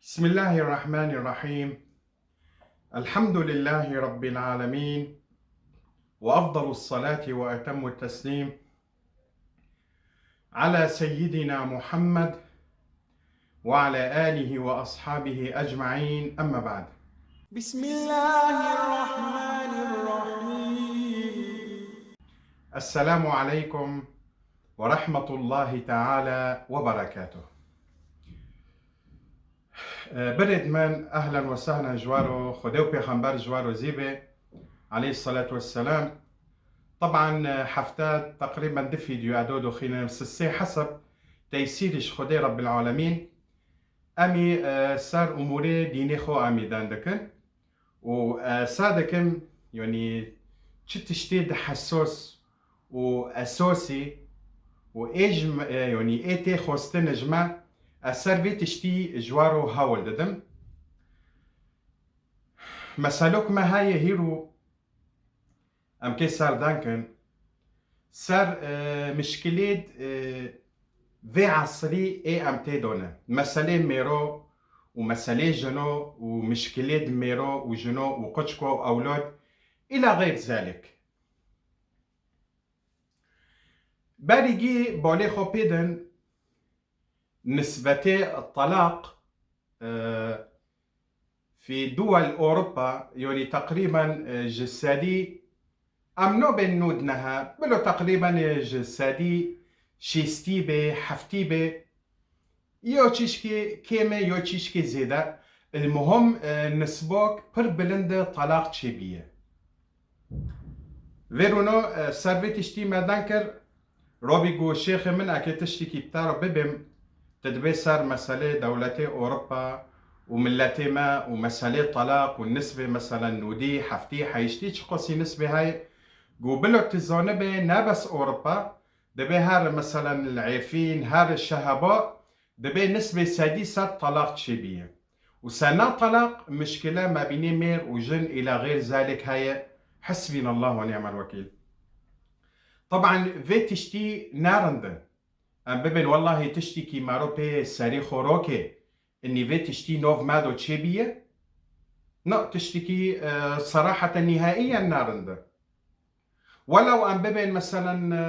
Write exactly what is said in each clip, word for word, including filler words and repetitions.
بسم الله الرحمن الرحيم. الحمد لله رب العالمين. وأفضل الصلاة وأتم التسليم على سيدنا محمد وعلى آله وأصحابه أجمعين. أما بعد. بسم الله الرحمن الرحيم. السلام عليكم ورحمة الله تعالى وبركاته. Birêd min, ehlen we sehlen ji waro, Xwedê û Pêxember ji waro zî be, aleyhissalatu vesselam. Teban, hefte teqrîben du vîdeo edo doxîne, sisê heseb, teysîrî ji Xwedê Rebbil Alemîn. Em î, e, ser umûrê dînê xwe em î den dikin. Û, e, sa dikim, yanî çi tiştê di hesos û esosî û ê ji me, e, yanî ê tê xwestin ji me, ez ser vê tiştî ji waro hewl didim. Meselok me heye hîro, em kê ser denkin, ser, e, mişkilêd, e, vê esrî ê em tê de ne. Meselê mêro û meselê jino û mişkilêd mêro û jino û quçko û ewlod îla xeyr zalik. Berî gî balê xwe pê din nisbetê telaq, e, fi duwel Ewropa, yanî teqrîben, e, ji sedî, em nabên nod nehe, bilo teqrîben, e, ji sedî şêstî be, heftî be, yo çîşkê kêm e, yo çîşkê zêde. El muhim, e, nisbok pir bilind e, telaq çêbîye. Vê rûno, e, ser vê tiştî me den kir, Robî got, şêxê min, eke tiştekî bi te re bibêm, tu dibê ser meselê dewletê Ewropa û miletê me û meselê telaq û nisbê, meselen, nodî, heftî, heştî, çiqasî nisbê heye. Got, bilo tu zanibê, ne bes Ewropa, dibê her, meselen, li Efrîn, her Şeheba, dibê nisbê sedî sed telaq çêbîye. Û sena telaq mişkile mebînê mêr û jin îla xêr zalik heye. Hasbînallah ve ni'mel wekîl. Teban vê tiştî ne rind e. Em bibên wellahî tiştekî mero pê serî xwe rokê, inî vê tiştî nov me do çêbîye? Na, tiştekî, e, seraheten nîhaiyen ne rind e. Welew em bibên, meselen, e,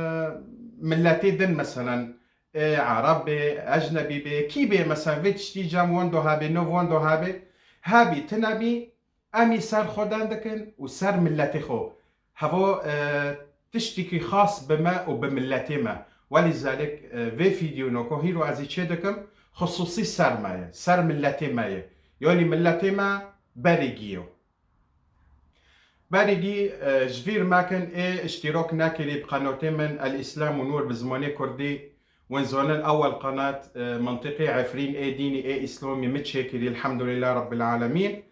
miletê din, meselen, ê Ereb bê, ecnebî bê, kî bê, meselen, vê tiştî cem wendo hebê, nov wendo hebê, hebî, tinebî, em î ser xwe den dikin û ser miletê xwe. Hevo, e, tiştekî xas bi me û bi miletê me. Welîzalik, e, vê vîdeo noko hîro ez î çê dikim, xisûsî ser me ye, ser miletê me ye. Yanî miletê me berî giyo. Berî gî, e, ji vîr mekin ê îştîrok nekirî bi qenotê min El Îslam û Nûr bi zimanê kurdî, win zonin ewel qenat, e, mintiqê Efrîn ê dînî ê îslamî min çêkirî, elhamdulillah Rabbil Alemîn.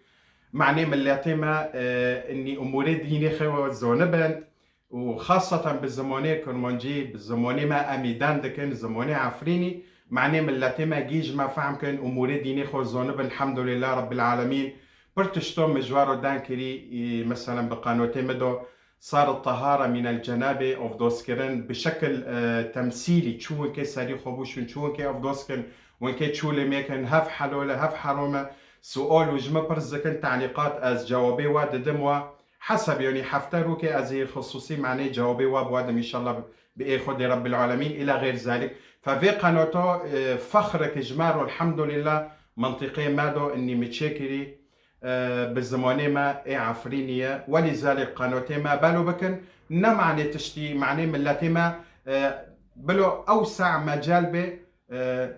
Manê miletê me, e, inî umûrê dînê xewa zonibin û xaseten bi zimanê kurmancî, bi zimanê me em î den dikin, zimanê Efrînî, manê miletê me gî ji me fehm kin, umûrê dînê xwe zonibin, elhamdulillah Rabbil Alemîn. Pir tişto min ji we re den kirî, î, meselen bi qenotê min do, sar tahara mînel cenabê, ovdoskirin, bi şekil, e, temsîlî, çû winkê serî xwe bûşin, çû winkê ovdoskin, winkê çûlê mêkin, hev helol e, hev herom e, sual û ji min pirs dikin, telîqat ez cewabê we didim we, heseb, yanî hefte rokê ez ê xisûsî manê cewabê we bi we dim, înşallah bi ê Xwedê Rebbil Alemîn, îla xêr zalik. Fe vê qenoto, e, fexrek ji me ro, elhamdulillah, mintiqê me do, inî min çêkirî, e, bi zimanê me ê Efrînî ye. Welîzalik qenotê me belo bikin, ne manê tiştî, manê miletê me, e, bilo ewsa mecal bê, e,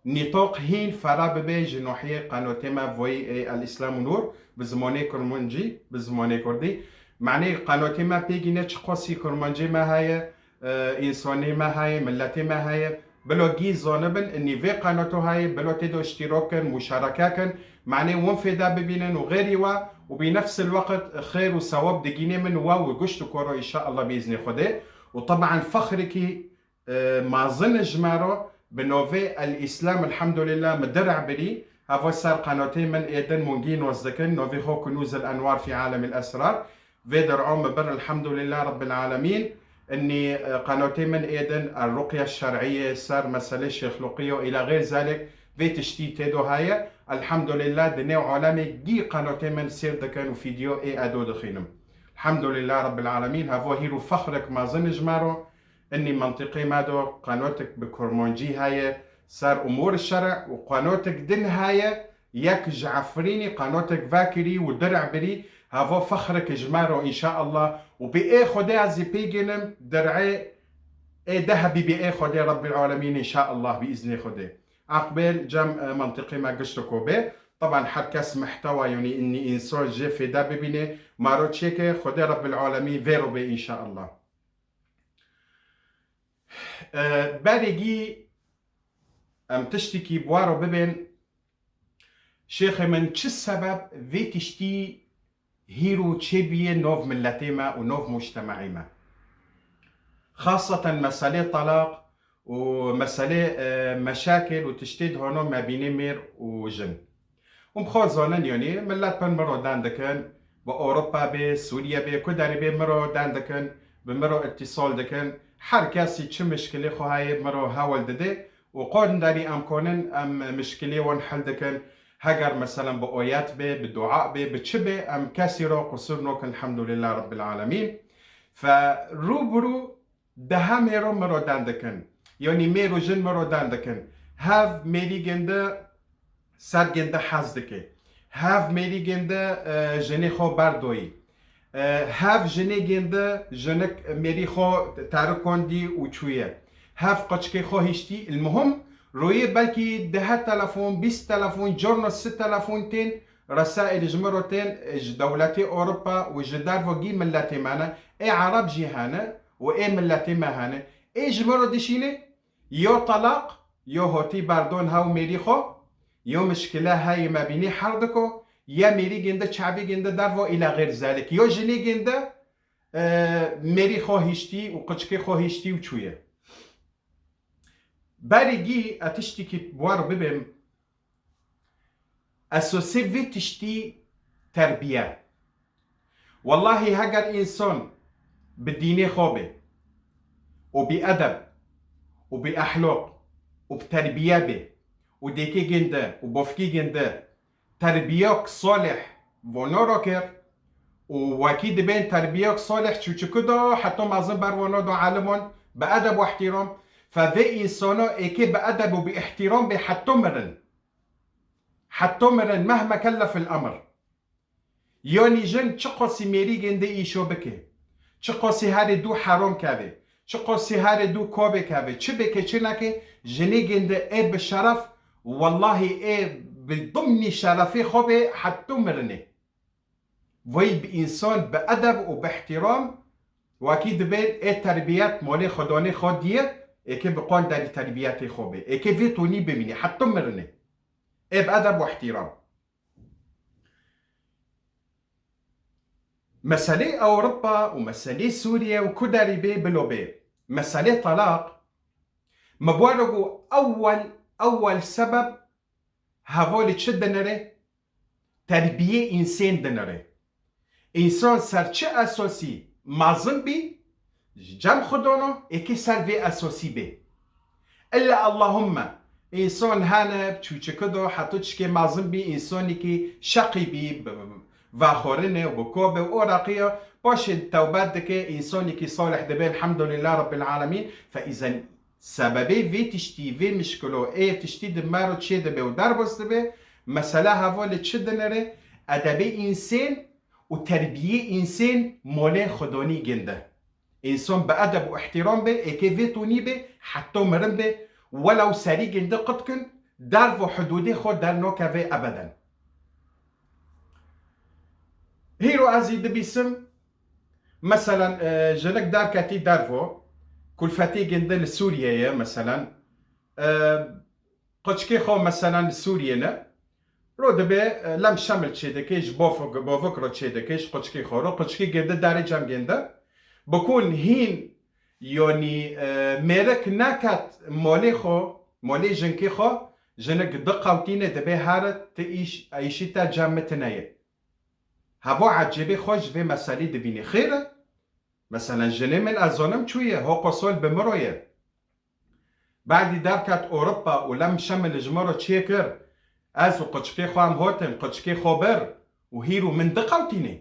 nîtoq hîn fera bibe ji nohiyê qenotê me voyî ê El Îslam û Nûr, bi zimanê kurmancî, bi zimanê kurdî. Manê qenotê me pêgîne çiqasî kurmancê me heye, e, însanê me heye, miletê me heye. Bilo gî zonibin, inî vê qenoto heye, bilo tê de îştîrok kin, muşareke kin, manê win fêde bibînin û xêrî we û bi nefsil weqt xêr û sewab digînê min we û gişt û koro înşallah bi îznê Xwedê. Û teban fexrikî, e, mezin ji me ro bi novê El Îslam, elhamdulillah, min direh birî, hevo ser qenotê min ê din mungî noz dikin, novê xwe Kunûz el Enwar fî Alemil Esrar. Vê der'o min bir, elhamdulillah Rabbil Alemîn. Inî, e, qenotê min ê din El Ruqye Şer'î ye, ser meselê Şêxluqî yo, îla xêr zalik, Vê tiştî tê do heye. Elhamdulillah, di nêv alemê gî qenotê min sêr dikin û fîdyo ê edo dixînim. Elhamdulillah Rabbil Alemîn, hevo hîr û fexrek mezin ji me ro. Inî mentiqê me do qenotek bi kurmancî heye, ser umûr şerê û qenotek din heye, yek ji Efrînî qenotek vekirî û dir'e birî, hevo fexrek ji me ro înşaallah. Û bi ê Xwedê ez ê pê gênim dir'ê ê dehebî bi ê Xwedê Rabbil Alemîn înşaallah bi îznê Xwedê. Aqbêl cem, e, mentiqê me giştiko bê. Teban her kes mehtewa, yanî inî însan jê fêde bibîne, maro çêke, Xwedê Rabbil Alemîn vê ro bê înşaallah. E, berê gî em tiştekî bi we ro bibên, şêxê min çi sebeb vê tiştî hîro çêbûye nov miletê me û nov mujtemaî me. Xaseten meselê talaq û meselê, e, meşakil û tiştê dihano mebînê mêr û jin. Hûn bi xwe zanin, yanî milet pir min ro den dikin, bi Ewropa bê, Sûriye bê, ku derê bê min ro den dikin, bi min ro îtîsal dikin. Her kesî çi mişkilê xwe heye min ro hewl dide û qon derî em konin em mişkilê wan hel dikin. Heger meselen bi oyet bê, bi dua bê, bi çi bê, em kesî ro qusûr nokin, elhamdulillah Rabbil Alemîn. Fe rû bi rû di hemê ro min ro den dikin. Yanî mêr û jin min ro den dikin. Hev mêrî gênde ser gênde hez dike. Hev mêrî gênde, e, jinê xwe berdoyî. E, hev jinê gênde jinik mêrî xwe terikondî û çûye. Hev qeçkê xwe hiştî. Ilmuhim, royê belkî deh telefon, bîst telefon, corna sî telefon tên, resaîl ji min ro tên, e, ji dewletê Ewropa û ji dervagî miletê me ne. Ê Ereb jî hene û ê miletê me hene. Ê ji min ro dişîne, yo talaq, yo hotî berdon hew mêrî xwe, yo mişkile heyî mebînî her diko, ye mêrî gênde çavî gênde dervo îla xêr zelik. Yo jinî gênde, e, mêrî xwe hiştî û qeçkê xwe hiştî û çûye. Berî gî e tiştekî bi we ro bibêm, esosê vê tiştî terbiye. Wellahî heger însan bi dînê xwe bê û bi edeb û bi ehlaq û bi terbiye bê û dêkê gênde û bofkî gênde terbiyek salih vano ro kir û wekî dibên terbiyek salih çûçiku da heta mezin ber vano da alimon bi edeb û ihtiram, fe vê însana êkê bi edeb û bi ihtiram bê heta mirin. Heta mirin, mehme kellefil emr. Yanî jin çiqasî mêrî gênde îşo bike, çiqasî herê dû heram keve, çiqasî herê dû kabê keve, çi bike çi neke, jinê gênde ê bi şeref, wellahî ê bi dimnî şerefê xwe bê heta mirinê. Vay bi însan bi edeb û bi ihtiram, wekî dibên ê terbiyet malê xwedanê xwe diye, êkê bi qan derî terbiyetê xwe bê, êkê vê tonî bimînê heta mirinê. Ê bi edeb û ihtiram. Meselê Ewropa û meselê Sûriye û ku derî bê bilo bê. Meselê talaq. Me bi we re got ewel, ewel sebeb hevalê çi dinere? Terbiyê însên dinere. Însan ser çi esasî mezin bî, ji cem xwedana, êkê ser vê esasî bê. Illa Allahumme, însan hene, çûçike do, heto çikê mezin bî, însanekî şeqî bî, bi-, vexwarine û bi kobe û oraqiya, paşê tewbet dike, însanekî salih dibe, elhamdulillah Rabbil Alemîn. Fe îzen sebebê vê tiştî, vê mişkilo, ê tiştî di mero çê dibe û derbas dibe, mesela hevalê çi dinere, edebê însên û terbiyê însên molê xwedonî ginde. Însan bi edeb û ihtiram be, êkê vê tonî be, heta mirin be, welew serî ginde qitkin, dervo hudûdê xwe dernokeve ebeden. Hîro ez jî dibîsim, meselen, e, jinik derketî dervo, kulfetî ginde li Sûriye ye, meselen, e, Qeçkê xwe, meselen, li Sûriyê ne. Ro dibe, e, lem şemil çêdike, ji bovik, bovik ro çêdike, ji qeçkê xwe ro. Qeçkê gênde derê cem gênde. Bikun hîn, yanî, e, mêrik neket molê xwe, molê jinkê xwe, jinik diqewtîne, dibe here ti îş, îşî te cem mi tine ye. Hevo ecêbê xwe ji vê meselî dibînî. Xêr e? Meselen, jinê min ez zanim çûye, hoqo sol bi min ro ye. Badî derket Ewropa û lem şemil ji me re çêkir. Ez û quçikê xwe em hotin, quçikê xwe bir û hîr û min diqewtînê.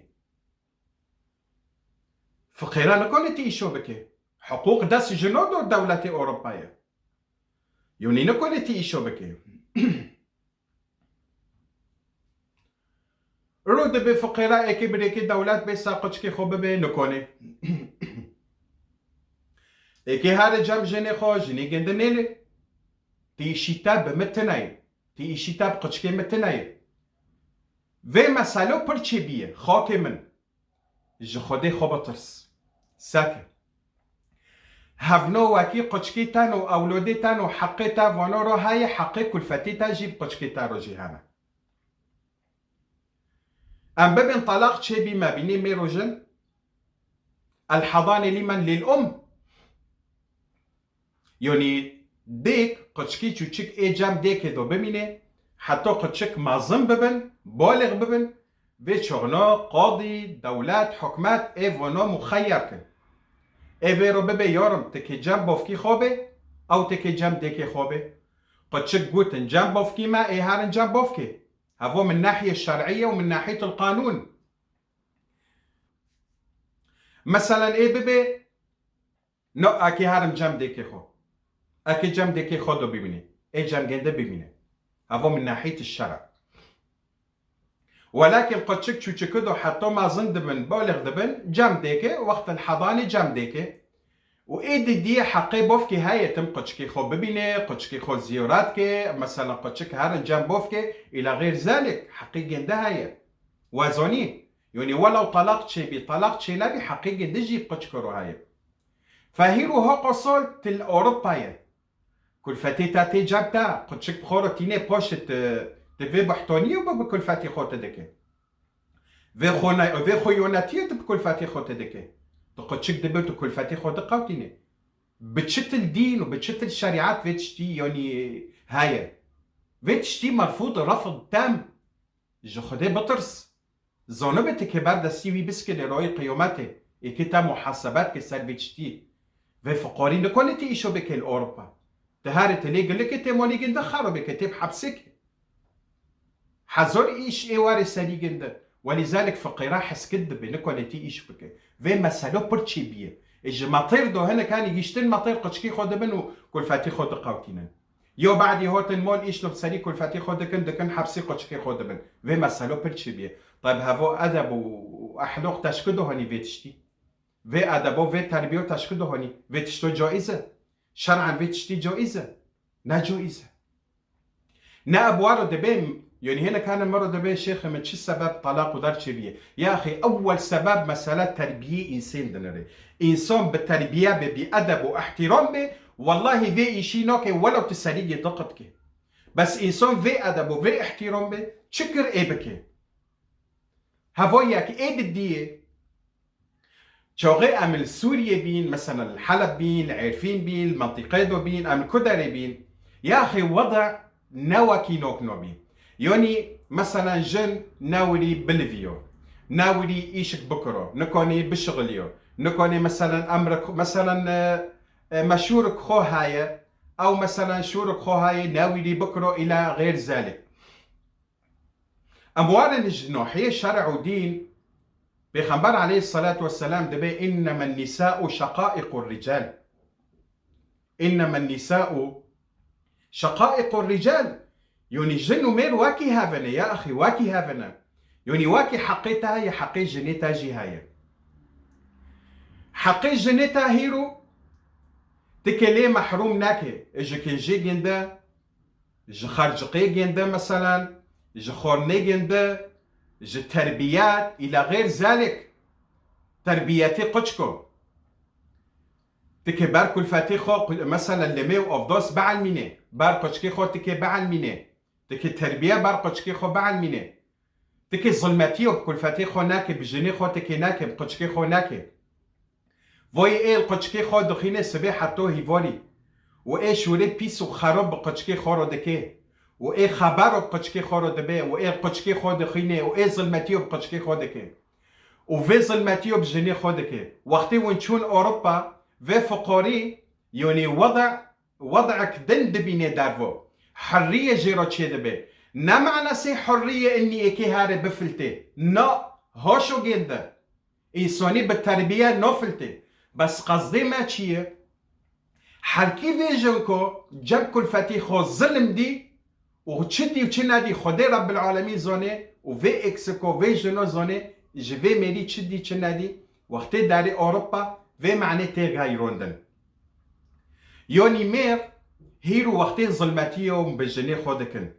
Fiqêra nikole tî îşo bike. Hiqûq dest ji no do dewletê Ewropa ye. Yonî nikole tî îşo bike. Ro dibe fiqêra êkê birêkê dewlet bê sa quçikê xwe bibe nikole. Êkê here cem jinê xwe, jinê gende nêlê. Tî îşî te bi min tune ye. Tî îşî te bi quçikê min tune ye. Vê meselo pir çêbî ye, xakê min. Ji Xwedê xwe bitirs. Seke. Hevno wekî quçikê te no, ewlodê te no, heqê te vano ro heye, heqê kulfetê te jî bi quçikê te ro jî hene. Em bibin talaq çêbî mebînê mêr û jin. El hadanê lîmen lil um. Yonî dêk, quçikî çûçik ê cem dêkê do bimîne, heta quçik mezin bibin, balix bibin, vê çaxna qadî, dewlet, hikûmet ê vano muxeyyer kin. Ê vê ro bibe yarim, tikê cem bavkî xwe be, ew tikê cem dêkê xwe be. Quçik gotin cem bavkî me, ê herin cem bavkê. Heva min nahiyê şer'iye û min nahiyet el qanûn. Meselen ê bibe, no, ekê herim cem dêkê xwe. Ekê cem dêkê xwe do bimîne. Ê cem gende bimîne. Heva min nahiyet şer'a. Welakin quçik çûçiki do heta mezin dibin, balix dibin, cem dêkê, wextel hedanê cem dêkê. Û ê didiyê heqê bovkê heye tim quçikê xwe bibîne, quçikê xwe ziyoret ke, mesela quçik herin cem bovkê, îla xêr zalik, heqê gende heye. Wezanî, yonî welew talaq çêbî, talaq çênebî, heqê gende jî quçik ro heye. Fehîr û hoqo sol til Ewropa ye. Kulfetê te tê cem te, quçik bi xwe re tîne paşê tu, tu vê buhtaniyê bi, bi kulfetê xwe tu dike. Vê xwe ne-, vê xwe yonetiyê tu bi kulfetê xwe tu dike. Tu quçik dibe tu kulfetê xwe diqewtîne. Bi çi til dîn û bi çi til şerîet vê tiştî yonî heye? Vê tiştî merfûd, refd tem. Ji Xwedê bitirs. Zanibe tu kê ber destî wî biskilê royê qiyametê, ê kê te muhasebet ke ser vê tiştî. Vê fiqarî nikole tê îşo bike li Ewropa. Te herê te lê gilikê tê malî ginde xero bike tê bi hepsê ke. Hezar îş ê warê serî ginde. Welîzalik fiqêra heskit dibe, nikole tê îş bike. Vê meselo pir çêbî ye. Ê ji metêr do hinek hanî giştin metêr quçikî xwe dibin û kulfetî xwe diqewtînin. Yo badî hotin mol îşlo bi serî kulfetî xwe dikin, dikin hepsî quçikê xwe dibin. Vê meselo pir çêbî ye. Tayb hevo edeb û, û ehloq teşki dohanî vê tiştî. Vê edebo, vê terbiyo teşki dohanî. Vê tişto caiz e. Şer'an vê tiştî caiz e. Ne caiz e. Ne ebwaro dibê, yonî hêne kane mero dibê şêxê min çi sebeb talaq û der çêbî ye. Ya axî ewwel sebeb mesele terbiyê însên dinere. Însan bi terbiye be, bi edeb û ihtiram be, wellahî vê îşî nake welew tu serîgê diqitke. Bes însan vê edeb û vê ihtiram be, çi kir ê bike. Hevoyek ê didiyê, çaxê em li Sûriyê bîn, mesela li Heleb bîn, li Êrfîn bîn, li mentîqeyê do bîn, em li ku derê bîn, ya axê wede ne wekî nok nabî. Yonî, meselen jin newirî biliviyo, newirî îşik bikiro, nikonî bişixiliyo, nikonî meselen emrik, meselen, e, e, me şûrik xo heye, ew meselen şûrik xo heye, newirî bikiro îla xêr zelê. Em warin ji nahiyê şer'û dîn, Pêxember aleyhissalatu vesselam dibê, "Innema nisa'u şaqaiqur rical." Innema nisa'u şaqaiqur rical. Yonî jin û mêr wekî hevine, ya axî, wekî hevine. Yonî wekî heqê te heye, heqê jinê te jî heye. Heqê jinê te hîro, tu ke lê mehrûm neke, ji kinjê ginde, ji xerciqê ginde meselen, ji xornê ginde, ji terbiyet, îla xêr zelek, terbiyetê quçko. Ti ke ber kulfetê xwe, ku-, meselen lemê û avdos bielmînê, ber quçkê xwe ti ke bielmînê, ti ke terbiye ber quçkê xwe bielmînê. Ti ke zilmetî û bi kulfetê xwe neke, bi jinê xwe ti ke neke, bi quçkê xwe neke. Voyê ê li quçikê xwe dixîne sibê heto hîvarî û ê şûrê pîs û xerab bi quçikê xwe re dike û ê xebero bi quçikê xwe re dibe û ê li quçikê xwe dixîne û ê zilmetîyo bi quçikê xwe dike û vê zilmetîyo bi jinê xwe dike. Wextê hûn çûn Ewropa, vê fiqarî, yonî wede wed'ek din dibînê dervo. Hurriye jê re çêdibe. Ne manasê hurriye innî êkê harê bifiltê. Na, haşo gênde. Însanî bi terbiye nafiltê. Bes qezdê me çi ye? Herkî vê jinko cem kulfetî xwe zilim dî û çi dî û çi nedî Xwedê Rebbil Alemîn zanê û vê eksiko vê jino zanê ji vê mêrî çi dî çi nedî wextê derê Ewropa vê manê tê xeyrondin. Yonî mêr hîr û wextê zilmetî ye û bi jinê xwe dikin.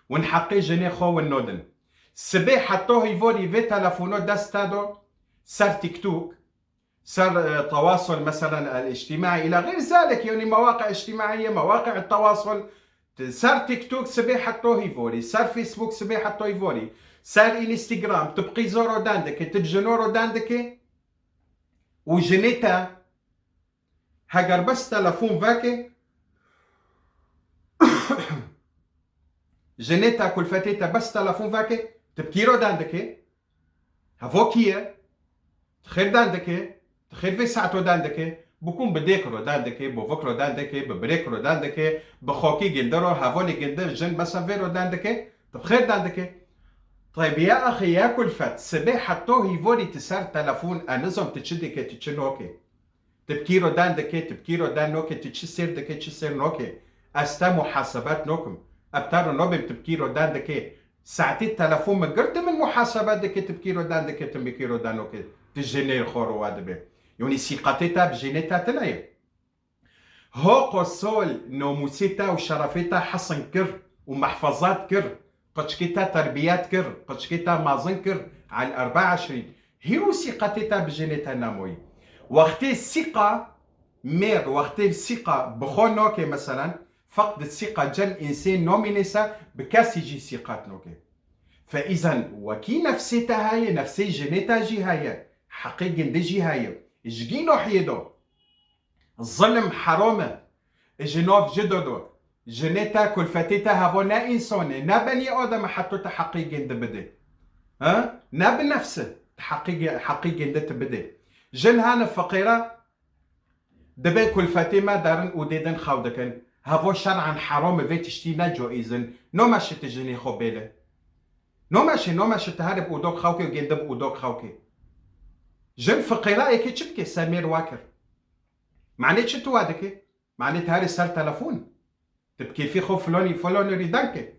Win heqê jinê xwe win nodin. Sibê heta hîvorî vê telefono dest te do ser TikTok, ser, e, tewasol, meselen, el-îctîmaî, îla xeyr zalek, yanî mewaqi îctîmaîye, mewaqi tewasol, t-, ser TikTok sibê heta hîvorî, ser Facebook sibê heta hîvorî, ser Instagram, tu bi qîzo ro dan dike, tu bi jino ro dan dike û jinê te heger bes telefon veke, jinê te kulfetê te bes telefon veke, tu bi kî ro dan dike? Hevo kî ye? Ti xêr dan dike? Ti xêr vê saeto dan dike? Bikûn bi dêk ro dan dike, bi vik ro dan dike, bi birêk ro dan dike, bi xokî ginde ro, hevalê ginde, jin, mesa vê ro dan dike, ti bi xêr dan dike. Tebiya axê ya kulfet, sibê heta hîvorî ti ser telefon, e, nizam ti çi dike, ti çi noke. Ti bi kî ro dan dike, ti bi kî ro dan noke, ti çi sêr dike, çi sêr noke. Ez te muhasebet nokim. Ez te ro nobêm ti bi kî ro dan dike. Saetê telefon min girti min muhasebet dike, ti bi kî ro dan dike, ti bi kî ro dan noke. Ti jinê xwe ro wa dibe. Yanî sîqetê te bi jinê te tune ye. Hoqo sol nomûsê te û şerefê te hesin kir û mehfezat kir. Qiçkê te terbiyet kir, qiçkê te mezin kir, el erba eşrîn. Hîro sîqetê te bi jinê te nemoyî. Wextê sîqa mêr, wextê sîqa bi xwe nake, meselen, feqd sîqa cem însê nomînê se bi kesî jî sîqet noke. Fe îzen wekî nefsê te heye, nefsê jinê te jî heye. Heqê gindi jî heye. Ji gî nohiyê do. Zilim heram e. Ji nav ji do do. Jinê te, kulfetê te, heva ne însan e, ne benî adam e, heta tu heqî gêndi bidê. Ha? Ne bi nefs e, tu heqî ge-, heqî gêndi tu bidê. Jin hene fiqêra, dibê kulfetê me derin û dê din xew dikin. Heva şer'an heram e, vê tiştî ne caîz in. Nomeşe tu jinê xwe bêle. Nomeşe, nomeşe tu herê bi odok xew ke û gêndi bi odok xew ke. Jin fiqêra êkê çi dike, semêr wa kir. Manê çi tu wa dike? Manê te herê ser telefon. Tu bi kêfê xwe filonî, filonî rî deng ke.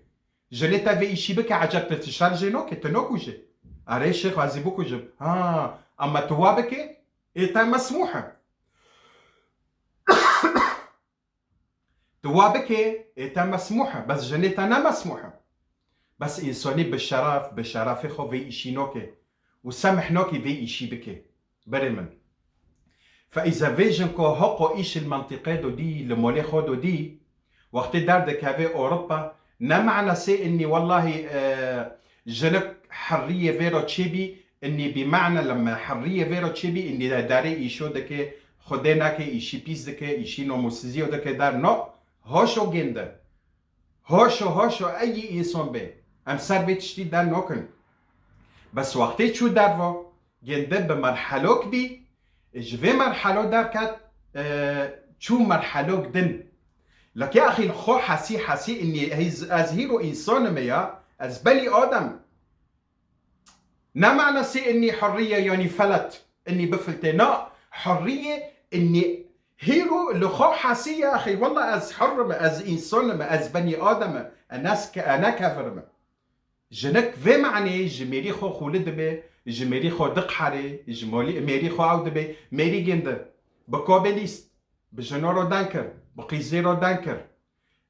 Jinê te vê îşî bike, eceb tu, tu şer jê noke, tu nokujê. Erê şêx, ez ê bikujim. Ha, ama tu wa bike, ê te mesmûh e. Tu wa bike, ê te mesmûh e. Bes jinê te ne mesmûh e. Bes însanî bi şeref, bi şerefê xwe vê îşî noke û semih noke vê îşî bike. Berê min. Fe îze vê jin ku hoqo îş li mentiqê do dî, li molê xwe do dî, wextê derdikeve Ewropa, ne manasê innî wellahî, e, jinik herriyê vê ro çêbî, innî bî mane li me herriyê vê ro çêbî, innî de derê îşo dike, Xwedê nake, îşî pîs dike, îşî nomûsizîyo dike der. No, hoşo gêndi. Hoşo, hoşo, eyî însan bê. Em ser vê tiştî der nokin. Bes wextê çû dervo, gêndi bi merhelok bî, ji vê merhelo derket, e, çû merhelok din. Leke axî xo hesî, hesî innî, ez, ez hîro însan im ya, ez benî Adem. Ne manasê innî hurriye yanî felet, innî bifiltê. Na, hurriye innî hîro li xwe hesî ya axî. Wella ez hurr im, ez însan im, ez benî Adem im, e ne s-, e ne kevir im. Jinik vê maneyê ji mêrî xwe xûli dibe, ji mêrî xwe diqherê, ji molî-, mêrî xwe ew dibe, mêrî gêndi. Bi kobelîst, bi jino ro dan kir, bi qîzê ro dan kir.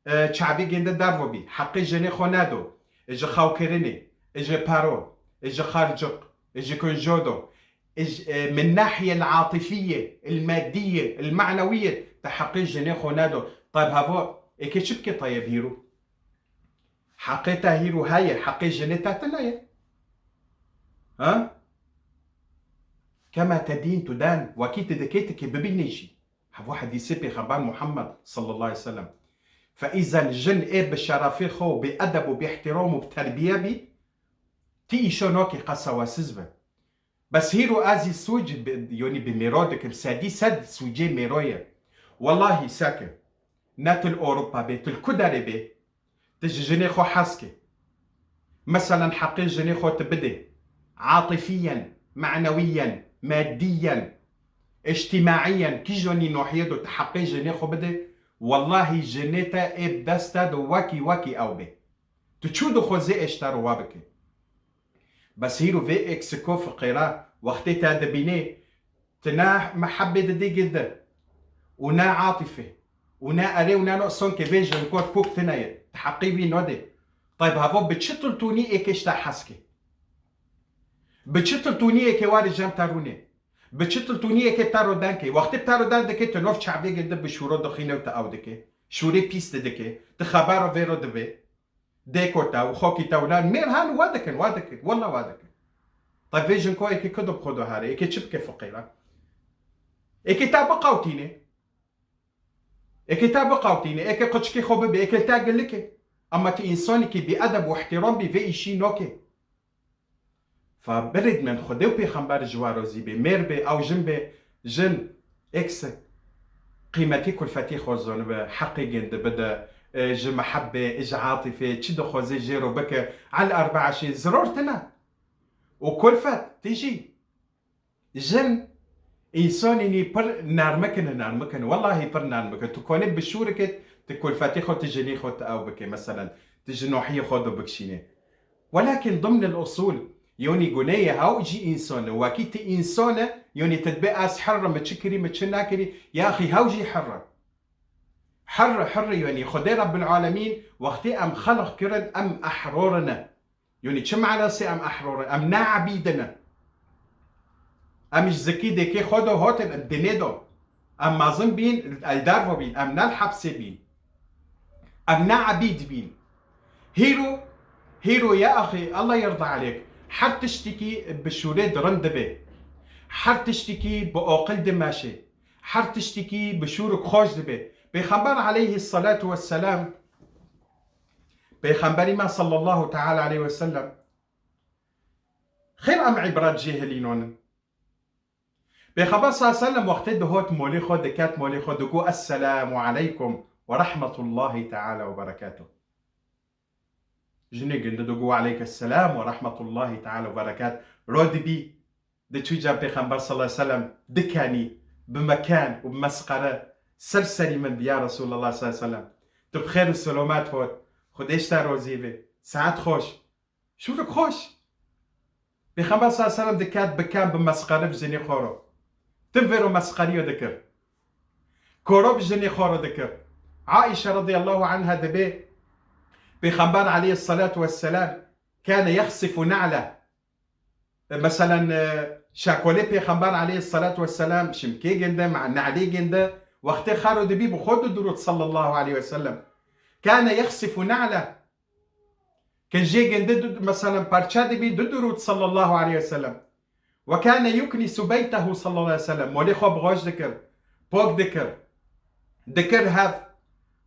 E, çavî gêndi dervo bî, heqê jinê xwe nedo. E, ji xewkirinê, e, ji pero, e, ji xerciq, e, ji kunjo do. E, ji, e, min nahiyê el-atifiyê, el-mediyê, el-manewiyê, te heqê jinê xwe nedo. Tayeb heva, êkê çi bike tayeb hîro? Heqê te hîro heye, heqê jinê te tune ye. Ha? Kema tedîn tudan, wekî tu dikê tu kê bibînê jî. Hevo hedîsê Pêxember Muhammed sallallahu aleyhi ve sellem. Fe îzen jin ê bi şerefê xwe û bi edeb û bi îhtîram û bi terbiye bî, ti îşo nokê qesewesiz be. Bes hîro ez î sûc bi, yonî bi mêro dikim, sedî sed sûcê mêro ye. Wellahî seke. Ne tu li Ewropa bê, tu li ku derê bê, tu ji jinê xwe hez ke. Meselen heqê jinê xwe tu bidê. Atifiyen, manewiyen, madiyen, îctimaiyen, kîjonî nohiyê do tu heqê jinê xwe bidê, wellahî jinê te ê bi dest te do wekî wekî ew bê. Tu çû dixwazî êşter wa bike. Bes hîro vê eksiko fiqêra wextê te dibînê, tu ne mehebbê didî ginde û ne atîfê û ne erê û ne no sonkê vê jinkor pûk tine ye. Tu heqî wî nodê. Tayb havo bi çi tiltûnî êkê ji te hez ke? Bi çi tiltûnî êkê warê cem te rûnê? Bi çi tiltûnî êkê te ro den ke? Wextê te ro den dike, tu nov çavê ginde bi şûro dixîne û te ew dike. Şûrê pîs didike. Tu xebero vê ro dibê. Dêko te û xokî te û lan mêr han wa dikin, wa dikin. Walla wa dikin. Te vê jinko êkê ku do bi xwe do here, êkê çi bike fiqîra? Êkê te biqewtîne. Êkê te biqewtîne, êkê quçikê xwe bibe, êkê te gilike. Ama tu însanekî bî edeb û îhtîram bî vê îşî noke. Fa birêd min Xwedê û pêxember ji we razî bê, mêr bê, ew jin bê, jin êkse qîmetî kulfetî xwe zanibe, heqê gindi bide, e, ji mehebbê, ji atîfê, çi dixwaze jê ro bike, el erbaa şê ziror tine. Û kulfet, tijî. Jin însanînî pir nermikine, nermikine. Wellahî pir nermikine. Tu konê bi şûrikê, tu kulfetê xwe, tu jinî xwe, tu ew bike, meselen. Tu ji nohiyê xwe do bikişînê. Welakin dimnil usûl, yonî guneyê hew jî însan e. Wekî tu însan e, yonî tu dibê ez herr im, çi kirî min, çi nekirî, ya axî hew jî herr e. Herr, herr, yonî Xwedê Rebbil Alemîn wextê em xelq kirin, em ehror ne. Yonî çi manasê em ehror in? Em ne ebîd in. Em ji zikî dêkê xwe de hatin, em dinê de. Em mezin bîn, el dervo bîn, em ne li hepsê bîn. Em ne ebîd bîn. Hîro, hîro ya axî, Allah yerda aleyk, her tiştekî bi şûrê dirin dibe. Her tiştekî bi aqil dimeşe. Her tiştekî bi şûrik xweş dibe. Pêxember aleyhisselatu vesselam, Pêxemberî me sallallahu teala aleyhi ve sellem, xêr em îbret jê hilînonin. Pêxember sallallahu aleyhi ve sellem wextê dihot molê xwe, diket molê xwe, digo, "Esselamu aleykum ve rahmetullahi teala ve berekatuh." Jinê gindi digo, "Ve aleyke selam ve rahmetullahi teala ve berekat." Ro dibî, diçû cem Pêxember sallallahu aleyhi ve sellem, dikenî, bi meken û bi mesqere, ser serî min bi ya Resulallah sallallahu aleyhi ve sellem. Tu bi xêr û selamet hot, Xwedê ji te rozî be, saet xweş. Şûrik xweş. Pêxember sallallahu aleyhi ve sellem diket bi kem, bi mesqere bi jinê xwe re. Tim vêro mesqeriyo dikir. Koro bi jinê xwe re dikir. Aîşe radıyallahu anha dibê, Pêxember aleyhissalatu vesselam kâne yexsifu na'le. E, meselen, e, şekolê Pêxember aleyhissalatu vesselam şimkê ginde, ma-, ne'lê ginde, wextê xero dibî bi xwe didurût sallallahu aleyhi ve sellem. Kâne yexsifu na'le. Ke jê ginde du, meselen, parça dibî, du durûd sallallahu aleyhi ve sellem. Ve kâne yuknisu beytehu sallallahu aleyhi ve sellem. Molê xwe bi xweş dikir, pok dikir, dikir hev.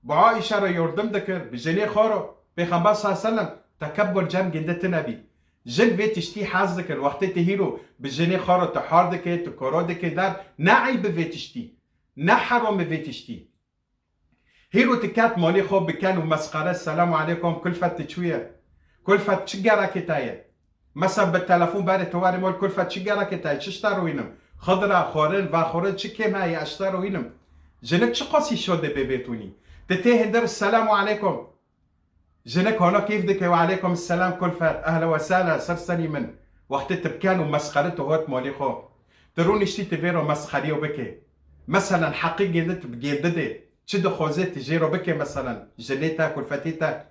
Bi Aîşe re yordim dikir, bi jinê xwe re. Pêxember sallallahu aleyhi ve sellem tekebbur cem ginde tine bî. Jin vê tiştî hez dikir. Wextê tu hîro bi jinê xwe re tu har dikê, tu koro dikê der, ne eyb e vê tiştî, ne heram e vê tiştî. Hîro tu ket malê xwe biken û mesqere, "Selamu aleykum, Kulfet tu çûye? Kulfet çi gerekê te ye?" Mesela bi telefon berê tu warê mal, "Kulfet çi gerekê te ye? Çi ji te re wînim? Xidra, xwarin, vexwarin çi kêm heye ez ji te re wînim?" Jinik çi qasî şo dibê vê tûnî? Tu tê hindir, "Selamu aleykum." Jinik hona kêf dike, "Ve aleykum selam Kulfet, ehla ve sehla, ser serî min." Wextê tu biken û mesqere tu hot malê xwe. Tu rûniştî tu vê re mesqeriyo bike. Meselen heqî gêndi tu bi gêndi dê. Çi dixwaze tu jê re bike, meselen, jinê te, kulfetê te.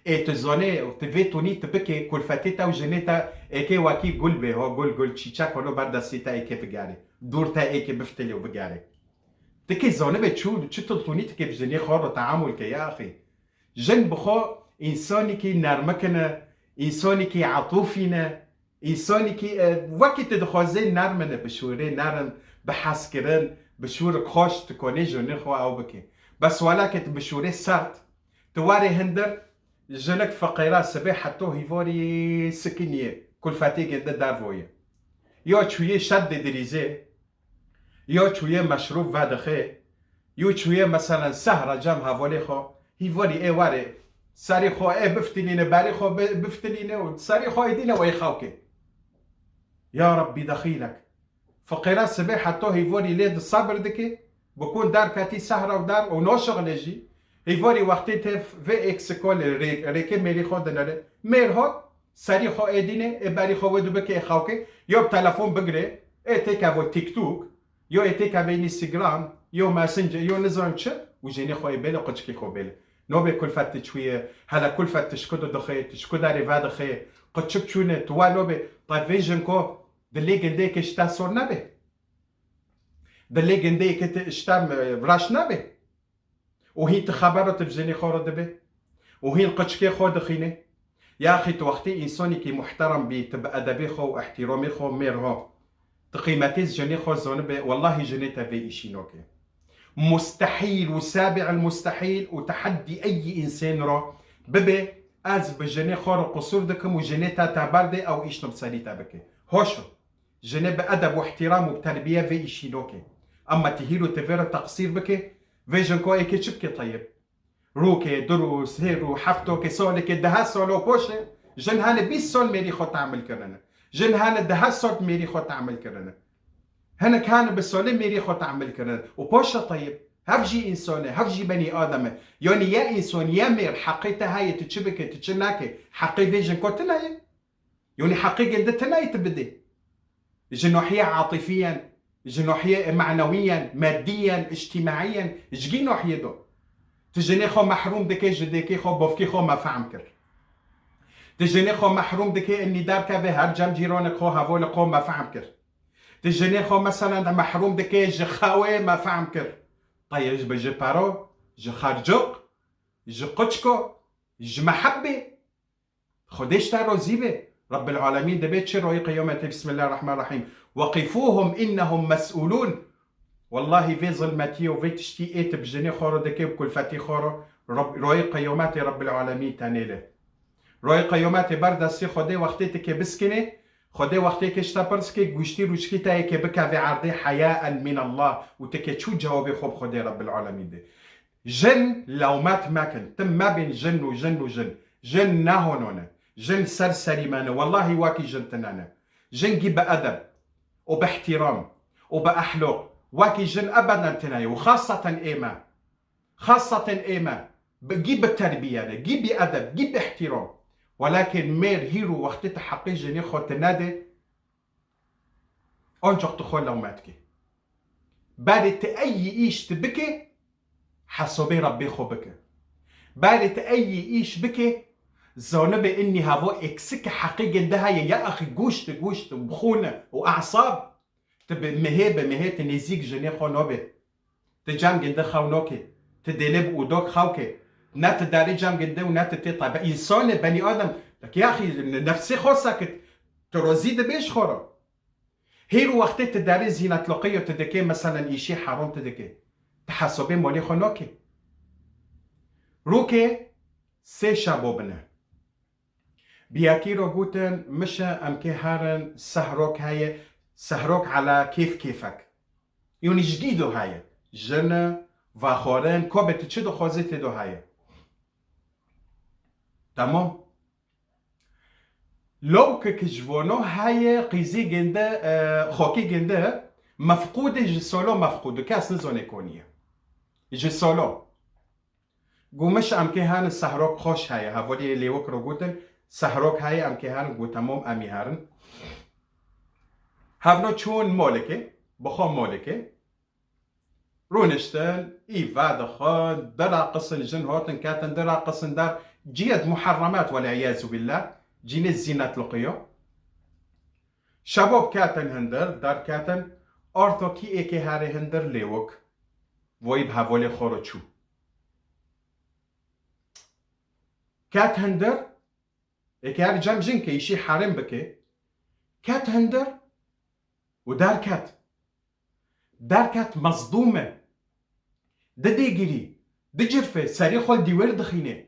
Ê tu zanê û tu vê tonî tu bike, kulfetê te û jinê te êkê wekî gul bê, ho gul gul, çîçek holo ber destê te êkê bigere. Dûr te êkê biftilê û bigere. Tu kê zanibe çû, çi tiltonî tu kê bi jinê xwe re teamul ke ya axî. Jin bi xwe însanekî nermik in e, însanekî etûfî ne, însanekî, e, wekî tu dixwazê nerm in e, bi şûrê nerm, bi hezkirin, bi şûrik xweş tu konê jinê xwe ew bikî. Bes wela ke tu bi şûrê sert, tu warê hindir, jinik feqîra sibê heto hîvarî sikiniyê, kulfetê gêndi dervoyê. Ya çûyê şed dê dirîzê, ya çûyê meşrûb vedixê, Yo çûye meselen sehra cem hevalê xwe, hîvarî ê warê serî xwe ê biftilîne, berî xwe bi-, biftilîne û serî xwe êdîne wê xewkê. Ya Rabbî dexîlek. Fiqêra sibê heta hîvarî lê di sebir dike, bi kun derketî sehra û der û naşixile jî. Hîvarî wextê tê vê eksiko lê rê-, rêkê mêrî xwe dinere. Mêr hat, serî xwe êdîne, ê berî xwe wê dibike ê xewkê, yo bi telefon bigire, ê têkeve TikTok, yo ê têkeve Instagram, yo Messenger, yo nizam çi, û jênê xwe ê bêle, quçikê xwe bêle. Nobê kulfet ti çûye, hele kulfet ti ji ku didixê, ti ji ku derê vedixê, quçik çûne, tu wa nobê, te vê jin ku dilê gindeyekê ji te sor nebe. Dilê gindeyekê ti ji te, e, reş nebe. Û hîn ti xebera ti bi jinê xwe re dibe. Û hîn quçikê xwe dixîne. Yaxî tu wextê însanekî muhterem bî, ti bi edebê xwe û ihtiramê xwe mêr ha. Ti qîmetê jinê xwe zanibe, wellahî jinê te vê îşî nake. Mustehîl û sabi'il mustehîl û teheddî eyî însên re bibe, ez bi jinê xwe re qusûr dikim û jinê te te berdê, ew îş bi serî te bike. Hoş o. Jinê bi edeb û ihtiram û bi terbiye vê îşî noke. Ema ti hîro ti vê re teqsîr bike, vê jin ko êkê çi bike teyib? Rokê, du rû, sê rû, heft rokê, salekê, dehe salo poşe, jin hene bîst sal mêrî xwe temil kirine. Jin hene dehe sal mêrî xwe temil kirine. Hinek hene bi salê mêrî xwe temil kirine. Û poşe teyib. Hev jî însan e, hev jî benî Adem e. Yanî ye însan, ye mêr, heqê te heye, tu çi bike, tu çi nake, heqê vê jin ko tune ye. Yanî heqê gelde tune ye tu bidê. Ji nahiyê atifiyen, ji nahiyê menewiyen, mediyen, îctimaiyen, ji gî nahiyê do. Tu jinê xwe mehrûm dike ji dêkê xwe, bavkê xwe, me fehm kir. Tu jinê xwe mehrûm dike, inî derkeve her cem cîranek xwe, hevalek xwe, me fehm kir. Tu jinê xwe, meselen, de mehrûm dike ji xewê, me fehm kir. Teyê ji, ji pero, ji xerciq, ji quçko, ji mehebbê. Xwedê ji te razî be. Rebbil Alemîn dibê çi royê qiyametê, Bismillahirrahmanirrahîm. Weqifuhum innehum mes'ulûn. Wellahî vê zilmetiyê û vê tiştî ê tu bi jinê xwe re dike, bi kulfetî xwe re, Reb-, royê qiyametê Rebbil Alemîn te nêle. Royê qiyametê ber destê Xwedê wextê tu kê biskinê, Xwedê wextê kê ji te pirs ke, guştî rûçkî te yê kê bikeve erdê heyaen min Allah û tu kê çû cewabê xwe bi Xwedê Rebbil Alemîn de. Jin lewmet mekin. Tim mebên jin û jin û jin. Jin ne hono ne. Jin ser serî me ne. Wellahî wekî jin tune ne. Jin gî bi edeb û bi ihtiram û bi ehloq wekî jin ebeden tune ye. Û xaseten ê me. Xaseten ê me. Bi, gî bi terbiye ne. Gî bi edeb. Gî bi ihtiram. Welakin mêr hîro wextê tu heqê jinê xwe tu nede, Ancak tu xwe lewmet ke. Berê tu eyî îş tu bike, hesabê Rebbê xwe bike. Berê tu eyî îş bike, zanibe innî heva eksik heqê gelde heye, ya axî goşt, goşt û xûn û esab. Tu bi mihê, bi mihê tu nêzîk jinê xwe nabe. Ti cem ginde xew nokê. Ti dêlê bi ûdok xew ke. Ne ti derê cem ginde û ne ti tê tabe. Însanê, benî Adem. Lek yaxî nefsê xwe sekit. Tu rozî dibê ji xwe re. Hêr û wextê ti derê zînetloqê yo ti dikê, meselen îşê herom ti dikê. Ti hesabê malê xwe nokê. Rokê sê şebo bine. Bi yekî re gotin, mişe em kê herin, sehrok heye, sehrok ala kêf kêfek. Yanî ji dî do heye. Jin, vexwarin, ko be tu çi dixwazî tê do heye. Tamam. Lewkek ji vono heye, qîzî ginde, e, xokî ginde, mefqûdê ji solo mefqûd, kes nizone koniye. Ji solo. Gomiş em kê herin sehrok xweş heye. Hevaliyê lêwik ro gotin, sehrok heye, em kê herin, got, temam, em ê herin. Hevno çûn molekê, bi xwe molekê. Rûniştin, î vedixwin, diraqisin, jin hatin ketin, diraqisin der, ciyet muharremat, wele iyazu billah, cînê zînet liqiyo. Şebab ketin hindir, derketin, arto kî êkê herê hindir lêwik. Voyî bi hevalê xwe re çû. Ket hindir, êkê her cem jin ke îşî herêm bike, ket hindir û derket. Derket mezdûm e. Didê girî, dicirfe, serî xwe li dîwêr dixîne.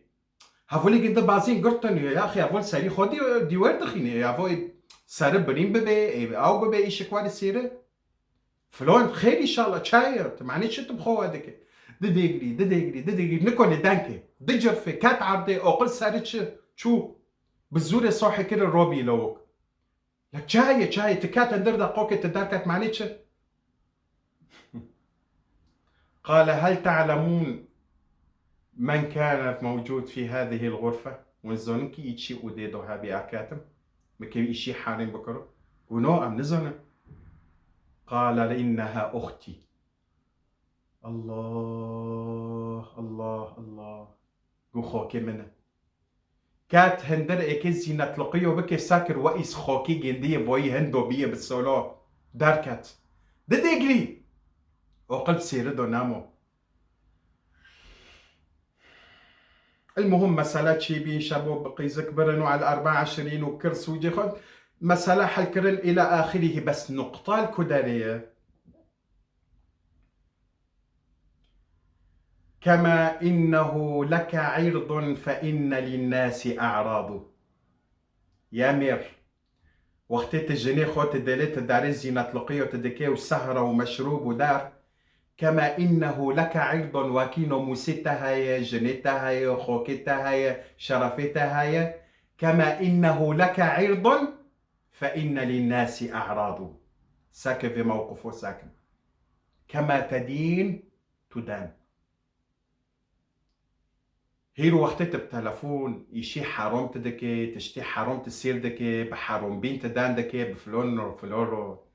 Hevalê ginde bazên girtin ya, yaxê heval serî xwe dî-, dîwêr dixîne. Ya voy seri birîn bibe, ê ew bibe îşik warê sêre. Filon, xêr înşallah, çaye ya, tu manê çi tu bi xwe we dike? Didêgrî, didêgrî, didêgrî, nikonê denkê. Dicirfê, ket erdê, oqil seri çi, çû. Bi zûrê sohê kiri robî lewik. Ya çaye, çaye, ti ket endir de qokê ti derket manê çi? قال هل تعلمون من كان موجود في هذه الغرفة؟ Win zonin ki îçî û dê do hebî erketim? Mi kê îşî hanîn bikiro? Û no, em nizonin. قال إنها أختي. Allah, Allah, Allah. Gu xokê min e. Ket hindir êkê zînetliqiyo bike sakir we îs xokî gêndiyê voyî hindo biyê bi solo derket. Didêgrî. O qilb sêri do namo. المهم mesele çêbî şebo bi qîzik birin û el erba eşrîn û kir sûcê xwe. Mesele helkirin îla axirî bes nuqtal ku derê ye. كما إنه لك عرض فإن للناس أعراض. Ya mêr, wextê tu jinê xwe tu delê tu darê zînetliqiyo tu dikê û sehra û meşrûb û dar, كما إنه لك عرض, wekî nomûsê te heye, jinê te heye, xokê te heye, şerefê te heye, كما إنه لك عرض فإن للناس أعراض. Sake vê mewqifo sakin. كما تدين تدان. Hîr wextê tu bi telefon îşî herom tu dikê, tiştî herom tu sêr dikê, bi herombîn tu dan dikê, bi filon ro, filon ro.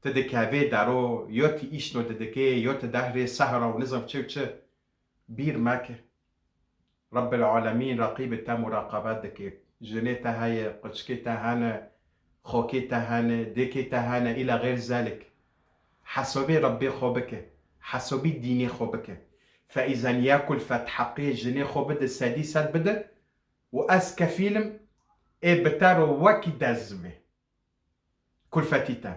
Tu dikevê dero, yo tu îşno tu dikê, yo tu dehrê sehra û nizam çi û çi. Bîr meke. Rebbil Alemîn reqîb te muraqebet dike. Jinê te heye, quçikê te hene, xokê te hene, dêkê te hene, îla xeyr zelik. Hesabê Rebbê xwe bike. Hesabî dînê xwe bike. Feîzen ya kulfet heqê jinê xwe bide, sedî sed bide û ez kefîl im ê bi te re wekî dest bê. Kulfetî te.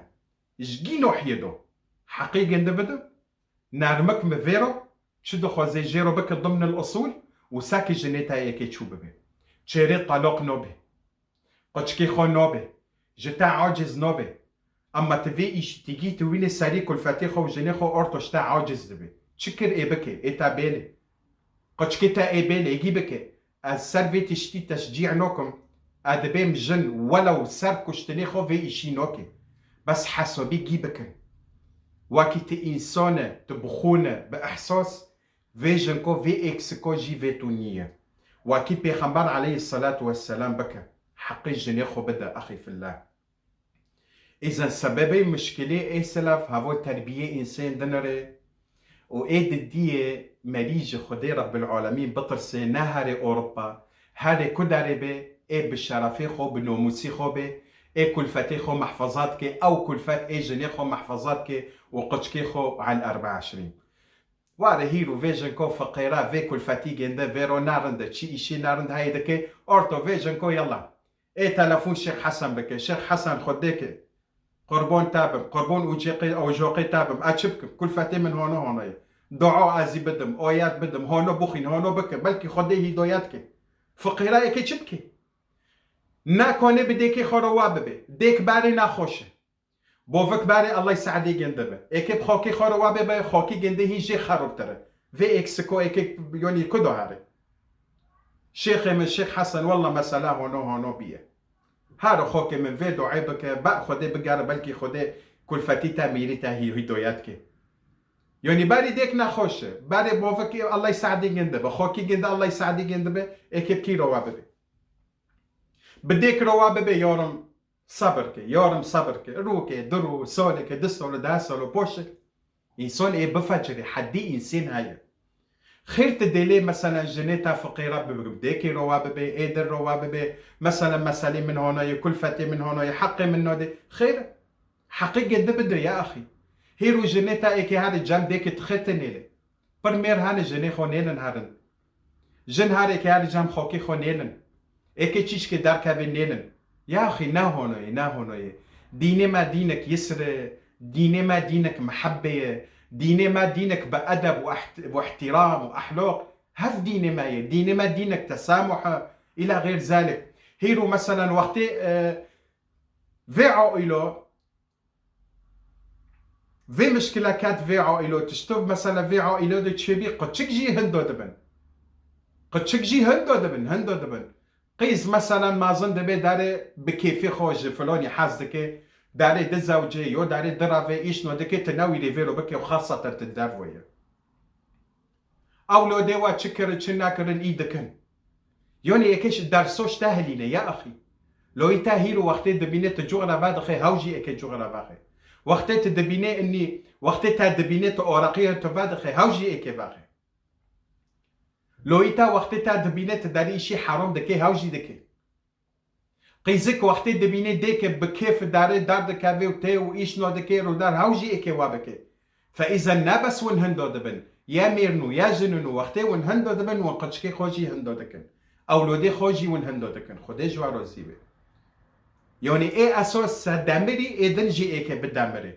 Ji gî nohiyê do. Heqê gindi bide. Nermik mi vêro, çi dixwazê jê ro bike dimnil usûl û sekî jinê te yekê çû bibe. Çêrê taloq nobe. Quçikê xwe nobe. Ji te aciz nobe. Ema tu vê îşî tîgî tu wînê serî kulfetê xwe û jinê xwe orto ji te aciz dibe. Çi kir ê bike, ê te bêlê. Quçikê te ê bêlê, êgî bike. Ez ser vê tiştî teşcî nokim. Ez dibêm jin welew ser kuştinê xwe vê îşî noke. Bes hesabî gî bikin. Wekî ti însan e, ti bi xûn e, bi ihsas, vê jinko, vê êksiko jî vê tu nîye. Wekî Pêxember aleyhisselatu vesselam bike. Heqê jinê xwe bide, exî fillah. Îzen sebebê mişkilê ê selef hevo terbiyê însên dinere û ê didiyê merî ji Xwedê Rebbil Alemîn bitirsê, ne herê Ewropa, herê ku derê be, ê bi şerefê xwe, bi nomûsî xwe be, ê kulfetê xwe mehfeza dike, ew kulfet ê jinê xwe mehfeza dike û quçikê xwe el erba eşrîn. Ware hîr û vê jinko fiqêra vê kulfetî gênde vêro narind e, çi îşî narind heyê dike, orto vê jinko yala. Ê telefon Şêx Hesen bike, Şêx Hesen xwe dêke. Qurbon te bim, qurbon ucêqê, ojoqê te bim, ez çi bikim? Kulfetê min hono hono ye. Dua ez ê bidim, oyet bidim, hono bixwîn, hono bikim, belkî Xwedê hîdoyet ke. Fiqêra êkê çi bike? Ne konê bi dêkê xwe re wa bibe. Dêk berê nexweş e. Bovik berê Ellay Seedê gênde be. Êkê bi xakê xwe re wa bê be, xakî gênde hîn jê xerobtir e. Vê êksiko êkê yonî ku do here. Şêxê min Şêx Hesen, wella mesela hono hono biye. Her xakê min vê duayê bike, be Xwedê bigere, belkî Xwedê kulfetî te mîrî te hî hîdoyet ke. Yonî berî dêk nexweş e. Berê bovikê Ellay Seedê gênde be. Xakî gênde Ellay Seedê gênde be. Êkê bi kî re wa bibe. Bi dêk re wa bibe yarim. Sabir ke, yarim sabir ke. Rûke, du rû, soleke, du solo, deh solo, poşe. Însan ê bifecirê, heddî însên heye. Xêr ti dêlê meselen jinê te fiqêra bibe, dêkê ro wa bibe, ê dir ro wa bibe, meselen meselê min hona ye, kulfetê min hona ye, heqê min nade. Xêr, heqê gedi bide ya axî. Hêro jinê te êkê herê cem dêkê tixê te nêlê. Pir mêr hene jinê xwe nêlin herin. Jin herê ke herî cem xokê xwe nêlin. Êkê çîşkê derkevê nêlin. Ya axî ne hono ye, ne hono ye. Dînê me dînek yisr e, dînê me dînek mihebbe ye, dînê me dînek bi edeb û eht-, û ihtiram û ehlaq. Hev dînê me ye. Dînê me dînek tesamuh e. Îla xêr zalik. Hîro meselen wextê, e, vê aîlo Vê mişkila ket vê aîlo, tiştov mesela vê aîlo de çêbî, qiçik jî hindo dibin. Qiçik jî hindo dibin, hindo dibin. Qîz, meselen, mazin dibê darê bi kêfê xwe ji filonî hez dike, darê dizewce, yo darê dirave, îş no dike, tu newîrê vêro bike û xaseten tu dervoye. Ewlodê wa çi kirin, çi nekirin, î dikin. Yonê êkê ji dersoş te hilîne, ya axî. Loyî te hîro wextê dibîne tu cuxra vedixe, hew jî êkê cuxra vexe. Wextê tu dibîne inî, wextê te dibîne tu oraqiya tu vedixe, hew jî êkê vexe. Loyî te wextê te dibîne tu derî îşî heram dike, hew jî dike. Qîzik wextê dibîne dêke bi kêf dare derdikeve û tê û îş no dike, rûdar hew jî êkê wa bike. Fe îzen ne bes win hindo dibin, ya mêrin û ya jinin û wextê win hindo dibin, win qiçkê xwe jî hindo dikin. Ewlodê xwe jî win hindo dikin. Xwedê ji we rozî be. Yanî ê esos se demirî, ê din jî êkê bidemirê.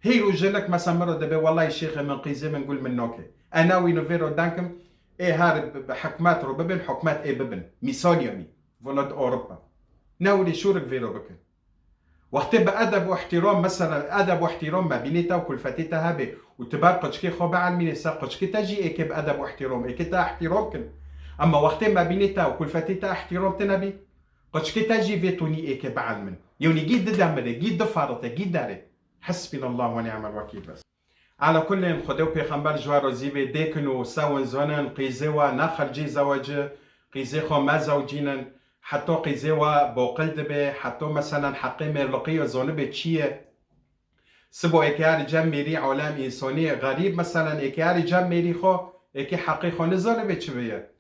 Hîr û jinik mesela min ro dibê, wellahî şêxê min, qîzê min, gul min noke. E newîno vê ro denkim, ê her bi, bi hikmet ro bibin, hikmet ê bibin. Mîsal yanî. Vana di Ewropa. Newirê şûrik vê ro bikin. Wextê bi edeb û ihtiram, mesela edeb û ihtiram me bînê te û kulfetê te hebe û tu ber qiçkê xwe bielmînê, se qiçkê te jî êkê bi edeb û ihtiram, êkê te ihtiram kin. Ema wextê me bînê te û kulfetê te ihtiram tine bî, qiçkê te jî vê tonî êkê bielmin. Yewni gî didemirê, gî diferite, gî derê. Hesbînallah ve ni'mel wekîl bes. Ala kullên, Xwedê û Pêxember ji we rozî bê, dêkin û sewin zonin, qîzê we nexercî zewecî, qîzê xwe mezewcînin, heto qîzê we boqil dibe, heto meselen heqê mêrliqî yo zonibê çi ye. Sibo êkê herî cem mêrî alem însonî xerîb, meselen êkê herî cem mêrî xwe, êkê heqê xwe nizanibê çi biye.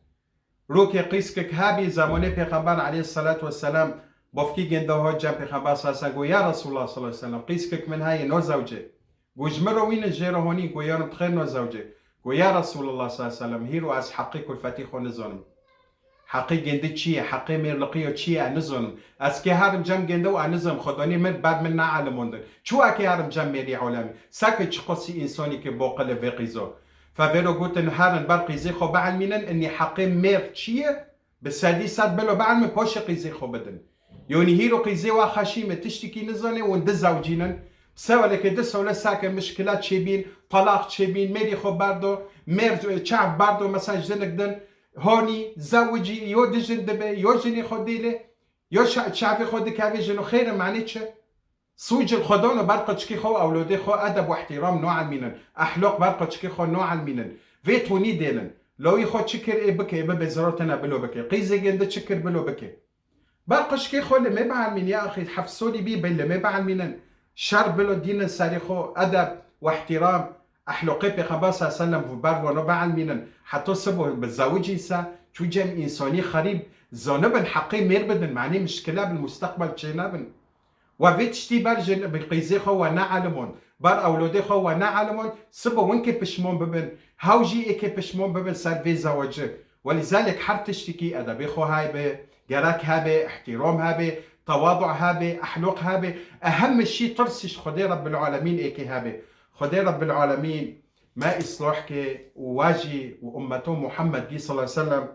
Rokê qîskik hebî, zemonê Pêxember aleyhisselatu vesselam, bofkî gênda ho cem Pêxember sallallahu aleyhi ve sellem, go, ya Resulullah sallallahu aleyhi ve sellem, qîskik min heye, no zewcê. Go, ji min re wînin, jê re honî, go, yarim, xêr no zewcê. Go, ya Resulullah sallallahu aleyhi ve sellem, hîro ez heqê kulfetî xwe nizanim. Heqê gêndî çi ye, heqê mêrliqî yo çi ye, ez nizanim. Ez kê herim cem gênda û ez nizanim, Xwedanî min ber min neelimandin. Çi wekê herim cem mêrî alemî. Seke çiqasî însanî ki boqil e vê qîzo. Fe vêro gotin, herin ber qîzê xwe bielmînin, inî heqê mêr çi ye, bi sedî sed bilo bielmin, paşê qîzê xwe bidin. Yonî hîro qîzê wa xeşîm e, tiştikî nizane, win dizewcînin. Seweleke di sole seke mişkila çêbîn, talaq çêbîn, mêrî xwe berdo, mêr çav berdo, mesela jinik din, honî, zewicî, yo dijin dibe, yo jinê xwe dêle, yo ça-, çavê xwe dikeve jino, xêr e, manê çi? Sûc li xwe dano ber qiçkî xwe û ewlodê xwe edeb û ihtiram noelmînin. Ehloq ber qiçkî xwe noelmînin. Vê tonî dêlin. Lawî xwe çi kir ê bike, ê bibe ziro tene bilo bike. Qîzê gêndi çi kir bilo bike. Ber qiçkî xwe li me bielmîn ya axî heft solî bî bê li me bielmînin. Şer bilo dînin serî xwe edeb û ihtiram. Ehloqê Pêxember sallallahu aleyhi ve sellem ber vano bielmînin. Heto sibo bi zewicîn se çû cem însanî xerîb zanibin heqê mêr bidin. Manî mişkila bil musteqbel çênebin. We vê tiştî ber jin bi qîzê xwe we neelimand, ber ewlodê xwe we neelimand, sibo win kê pişman bibin, hew jî êkê pişman bibin ser vê zewecî. Welîzalek her tiştikî edebê xwe hebe, gerek hebe, ihtiram hebe, tewadu hebe, ehloq hebe, ehem şî tirsî ji Xwedê Rebbil Alemîn êkê hebe. Xwedê Rebbil Alemîn me îslah ke û we jî û ummeto Muhammed gî sallallahu aleyhi ve sellem.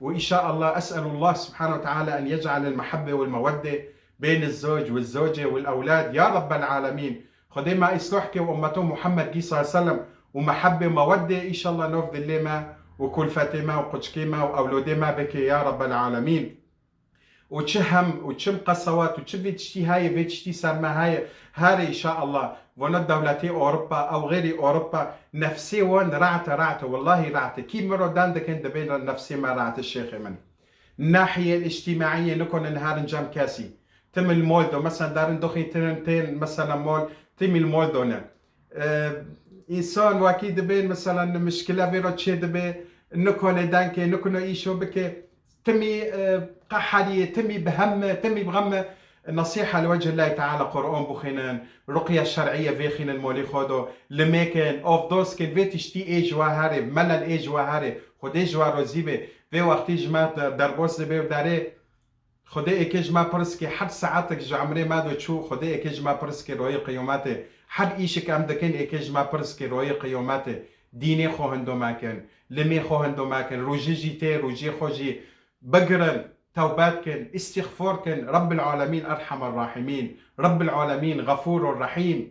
وإن شاء الله أسأل الله سبحانه وتعالى أن يجعل المحبة والمودة بين الزوج والزوجة والأولاد يا رب العالمين. Xwedê me îslah ke û ummeto Muhammed gî sallallahu aleyhi ve sellem û mehebbe mewedde, înşallah, nov dilê me û kulfetê me û quçkê me û ewlodê me bike ya Rabbel Alemîn. Û çi hem û çi qesawat û çi vê tiştî heye, vê tiştî ser me heye, herê înşallah. Vana dewletê Ewropa, ew xêrî Ewropa, nefsê wan rahat e, rahat e, wellahî rahat e. Kî min re dan dikin, dibên nefsê me rahat e, şêxê min. Nahiyên îctîmaiyê nikonin herin cem kesî. Timî li mol do, mesela, derin doxî tirin tên, mesela, mol, timî li mol do ne. E, însan wekî dibên, mesela, mişkile vê re çê dibe, nikone denkê, nikone îşo bike. Timî, e, qeheriyê, timî bi hem me, timî bi xem me. Nesîha li wecihillahî teala Quran bixwînin, ruqye şer'iye vêxînin molî xwe do, limêkin, ovdos kin, vê tiştî ê ji we herê, melel ê ji we herê, Xwedê ji we rozî bê. Vê wextî ji me de-, derbas dibe û derê, Xwedê êkê ji me pirs ke, her saetek ji emrê me de çû, Xwedê êkê ji me pirs ke royê qiyometê, her îşik em dikin, êkê ji me pirs ke royê qiyometê, dînê xwe hindo me kin, limê xwe hindo me kin, rojî jî tê, rojiyê xwe jî bigirin, tewbe kin, îstîxfor kin, Rabbil Alemîn Erhamer Rahimîn, Rabbil Alemîn Xefûrur Rehîm.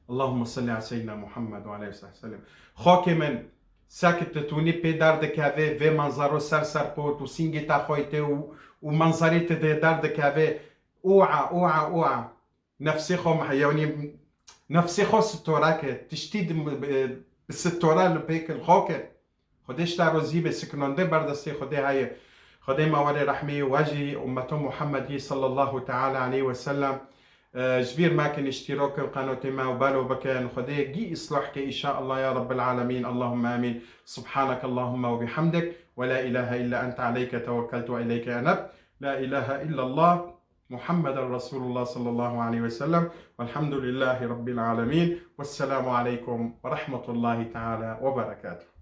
Allahümme salli ala seyyidina Muhammed ve aleyhi ve sellem. Xakê min, sekit tu tûnî pê derdikeve, vê manzaro ser ser pot û sîngê te xweytê û, û manzarê te dê derdikeve. Ûa, ûa, ûa. Nefsê xwe meh-, yanî nefsê xwe sitora ke, tiştî di, bi, bi sitora li pê kil xwe ke. Xwedê ji te rozî be, sikinonde ber destê Xwedê heye. Xwedê ma werê rehmê we jî ummeto Muhammedî sallallahu teala aleyhi ve sellem. E, ji vîr mekin, îştîrokin qenotê me û belo bikin. Xwedê gî îslah ke, inşallah ya Rabbil alemîn. Allahümme amîn. Subhaneke Allahümme ve bihamdik. Ve la ilahe illa ente aleyke tevekkeltu ve ileyke eneb. La ilahe illallah. Muhammeden Resulullah sallallahu aleyhi ve sellem. Velhamdülillahi Rabbil alemin. Vesselamu aleykum ve rahmetullahi teala ve berekatuhu.